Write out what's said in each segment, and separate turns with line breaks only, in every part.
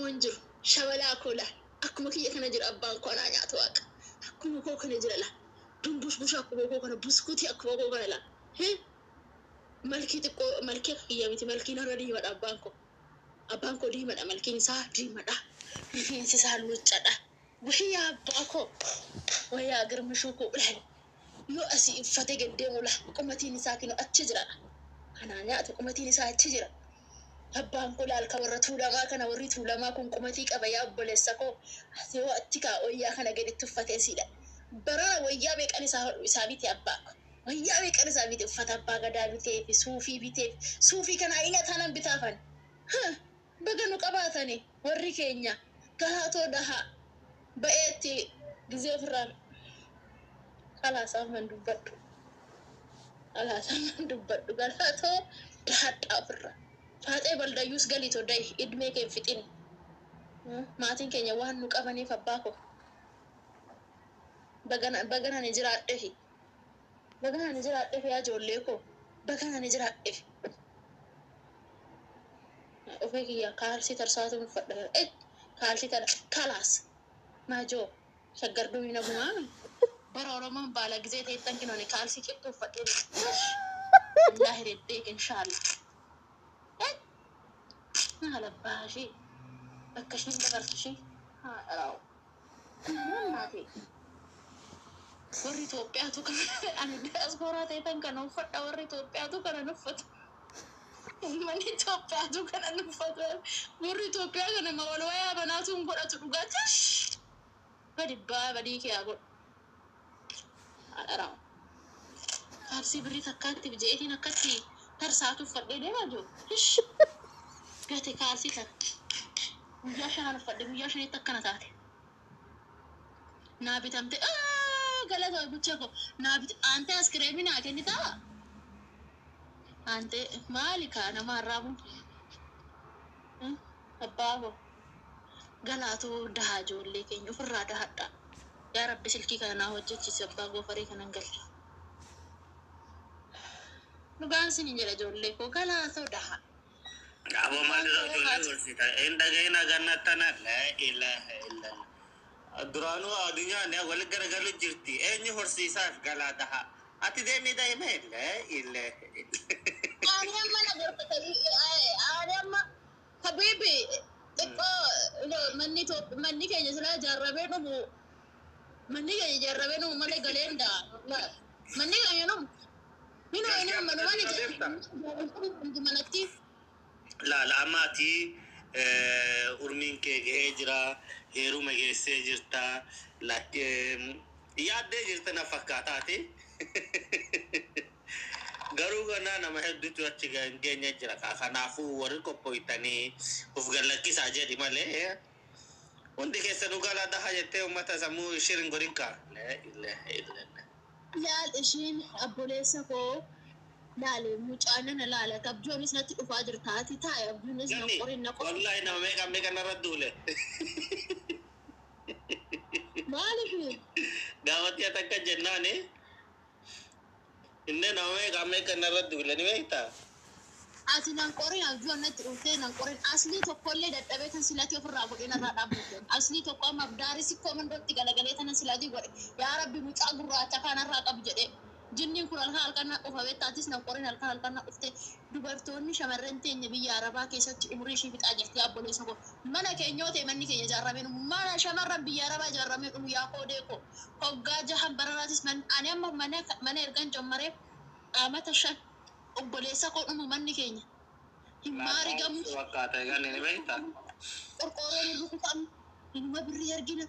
Oromoon jiru shabalaa koo laal. Akkuma kiyya kana jira abbaan koo anaa nyaatu waaqa. Akkuma koo kana jira laal. Dumbush akkuma koo kana, buskutii akkuma koo kana laal. Malkii xiqqoo, malkii akka kiyya miti, malkiin har'a diimadha abbaan koo. Abbaan koo diimadha, malkiin isaa diimadha. Rifeensi isaa luuccadha. Wayyaa abbaa koo. Wayyaa girmishuu koo laal. Yoo asii uffatee gad deemu laal, qumatiin isaa kinoo achi jira. Anaa nyaatu, qumatiin isaa achi jira. Abbaan koo laal, ka warra Tuulamaa kana, warri Tuulamaa kun qumatii qaba yaa obboleessa koo. Ati yoo achi kaa wayyaa kana gaditti uffatee siidha. Barana wayyaa meeqan isaa hodhu isaa bite abbaa koo. Wayyaa meeqan isaa bite, uffata abbaa gadaa bitee fi suufii biteef, suufii kana ayina tanan bitaafan. Baga nu qabaatani warri keenya galaatoo dahaa ba'eetti gizee ofirraa kalaasaa man dubbadhu. Kalaasaa man dubbadhu, galaatoo dahadhaa ofirraa. Faaxee baldayyuus galiitoo dahi idmee kee hin fixini. Maatiin keenya waan nu qabaniif abbaa koo. Bagana ni jiraadhefi. Bagana ni jiraadhefi yaa ijoollee koo. Bagana ni jiraadhefi. Ofii kiyya kaalsii tarsaatu uffadha. Kaalsii tana kalaas. Maajoo shaggar durii nagumaa. Bara Oromoon baala gizee ta'ettan kinooni kaalsii qixxuu uffadhee. Wallaahi reddeek inshaallah. Maal abbaa ishee bakka isheen dabarsu ishee haa dharaa'u. Naate warri Itoophiyaatu kana, ani diyaasporaa ta'etan kana uffadha, warri Itoophiyaatu kana uffatu. Uummanni Itoophiyaatu kana uffatu. Warri Itoophiyaa kana ma wal wayaa banaatu hin godhatu dhugaati. Gadi baa badii kee haa godhu. Haa dharaa'u. Kaalsii birrii takkaatti je'eetiin akkatti tarsaatu uffadhee deemaa jiru. Ish! Gate kaalsii kana. Guyyaa shanan uffadhe, guyyaa shanitti akkana taate. Naa bitamte galata bucha koo naa bit aantee askireemii naa kennitaa? Aantee maali kaa nama harraabu? Abbaa koo galaatoo dahaa, ijoollee keenya ofirraa dahadhaa. Yaa Rabbi, silkii kana naa hojjechiisi, abbaa goofaree kanan galcha. Dhugaan sinin jedha, ijoollee koo galaatoo dahaa.
Aboo, maal irra ijoollee gorsita? Hin dhaga'in haganna tana. Laa ilaaha illallah. Duraanuu addunyaan wal garagalu jirti. Eenyu horsiisaaf galaa daha? Ati deemii daa'ima. Laa ilaaha illallah.
Ani amma na gorfata. Ani amma habiibi xiqqoo manni manni keenya silaa ijaarramee dhumu, manni keenya ijaarramee dhumu malee galeen daa manni keenya dhumu. Minoo inni manumaan ijaarramee manatti.
Laala, amma ati urmiin kee gahee jira, heeruma geessee jirta, yaaddee jirta na fakkaataati. Garuu ganaa nama hedduutu achi hin geenye jira. Kanaafuu warri qophooytanii uf gallakkisaa jedhi malee hundi keessanuu galaa daha jettee uummata sammuu shirin godhin kaa. Laa ilaaha illallah.
Laal, ishiin obboleessa koo laale, mucaa nana laala, abjoonis natti dhufaa jirta, ati taa'e abjoonis na
Ganni
qorin na qorin.
Wallahi nama meeqa meeqa narra duule.
Maaliif?
Gaafatti ati akka jennaani inni nama meeqa meeqa narra duule ni beektaa?
Ati nan qorin, abjoon natti dhuftee nan qorin. Aslii tokkollee dadhabee tan silatii ofirraa godhee narraa dhaabbate. Aslii tokko amma daarii sikkoo mandootti galagalee tanan silatii godhe. Yaa Rabbi, mucaa gurraacha kanarraa qabu jedhee. Jinniin kun halkan halkan na dhufa beektaa, atis nan qorin, halkan halkan na dhufte. Dubartoonni shamarran teenya biyya Arabaa keessatti umurii ishii fixaa jirti obboleessa koo. Mana keenya yoo ta'e manni keenya ijaaramee dhumu. Mana shamarran biyya Arabaa ijaaramee dhumu yaa koodee koo. Hoggaa jahan bararaatis ani amma mana ergan jammaree amata 5, obboleessa koo, dhumu manni keenya. Hin maarigamu.
Fakkaata ganni ni beektaa?
Qorqoorroon hin rukutamu. Inuma birrii argina.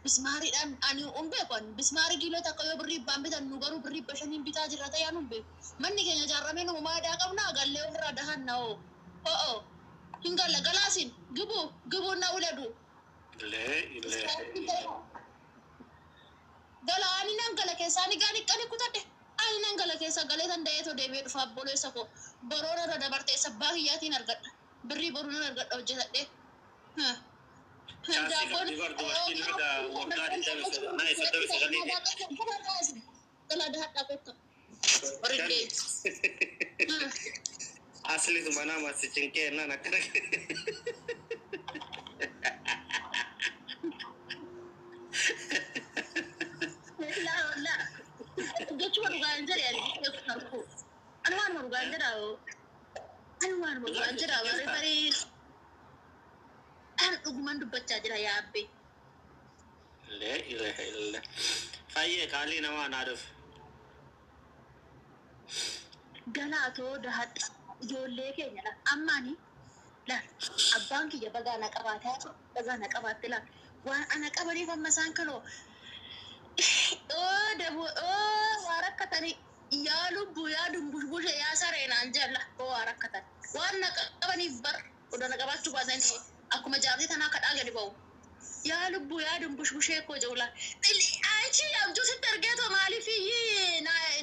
Bismaariidhaan ani hin beeku ani. Bismaarii kiiloo takka yoo birrii ibbaan bitan, nu garuu birrii 500n bitaa jirra ta'ee anu hin beeku. Manni keenya ijaaramee nu maadaa qabna, gallee ofirraa dahanna hoo. Ho'o. Hin galla galaasin gibu gibu na uladu.
Illee illee illee.
Gala, ani nan gala keessaa ani gaani qani kutadhe. Ani nan gala keessa galee tan da'eetoo deebi'ee dhufa obboleessa koo. Boroon irra dabarte sabbaa kiyyaatiin argadha. Birrii boruu nan argadha hojjetadhee.
Chaansii qabdi bar dubartiin haga waggaa 29 39ti.
Galaa dahadhaa kottaa. Warri
Aslitu mana masih cinqeennan akkana.
jira oo. Ani waanuma
Dhugaa
godhaan jira
jirta.
Warri barii. Ani dhuguman dubbachaa jira yaabbee.
Laa ilaaha illallah. Fayyee qaalii namaa naa dhufe.
Galaatoo dahadha ijoollee keenya la ammaani la abbaan kiyya bagaa na qabaataa bagaa na qabaatte la waan ana qabaniif amma isaan kanoo oo dabu oo waa rakkatanii yaa lubbuu yaa dumbushbushe yaa saree naan jalla oo waa rakkatan waan na qabaniif bar odoo na qabaachuu baatanii akkuma jaartii tanaa kadhaa gadi ba'u. Yaa lubbuu yaa dumbushbushee koo jawla. Achi abjuu sitti argeetoo maaliif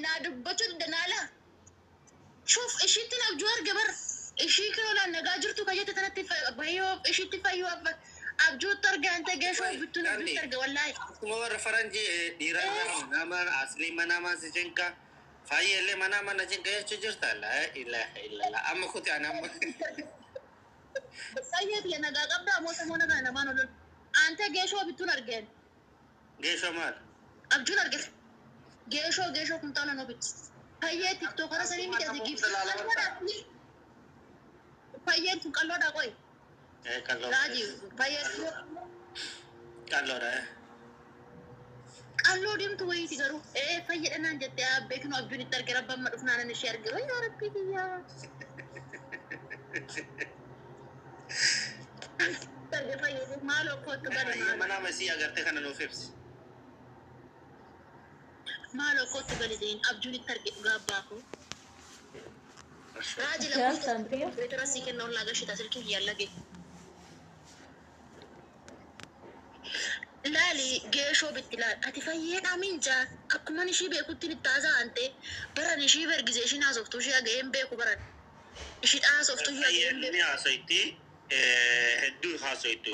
naa dubbachuu didda naa laa? Shuf ishiitti abjuu arge bar ishii kirolaan nagaa jirtu kayyatti tanatti fayyoo ishiitti fayyoo abjuutti arge ante geeshoo bittuun abjuutti arge wallaahi.
Akkuma warra faranjii dhiiraa nama aslii mana si cinqa fayyellee mana mana cinqa jechuu jirta. Laa ilaaha illallah. Amma kuti ani amma.
Fayyee tiyya nagaa qabdaa moo samoo nagaa namaan olol. Ante geeshoo bittuun argeen
Geeshoo maal?
Abjuun arge geeshoo geeshoo kumtaala noo bitti. Fayyee tiktookara sanii miti ati giifti. Fayyeen tun qalloodhaa qoy.
Qalloo.
Raajii fayyeen
Qalloodha.
Qalloo deemtu wayiiti garuu ee fayyadha naan jettee abbee kinu abjuun itti arge rabba amma dhufnaanan ishee arge wayi yaa rabbii kiyyaa. Arge fayyadu maaloo kootu gadi maaloo.
Mana masii agartee kana nuuf ibsi.
Maaloo kootu gadi jeen abjuun itti arge dhugaa abbaa koo. Raaji
Jaarsan biyya.
lakkoofsa beetara sii kenna ollaa gashita silkii kiyyaan lage. Laali geeshoo bitti laal ati fayyeedhaa minjaa akkuman ishii beekuttiin itti haasa'ante baran ishii bergise ishiin haasoftuu ishii haga'een beeku baran ishii haasoftuu ishii haga'een
Fayyeen
beeku.
ni haasoitti hedduu haasoitu.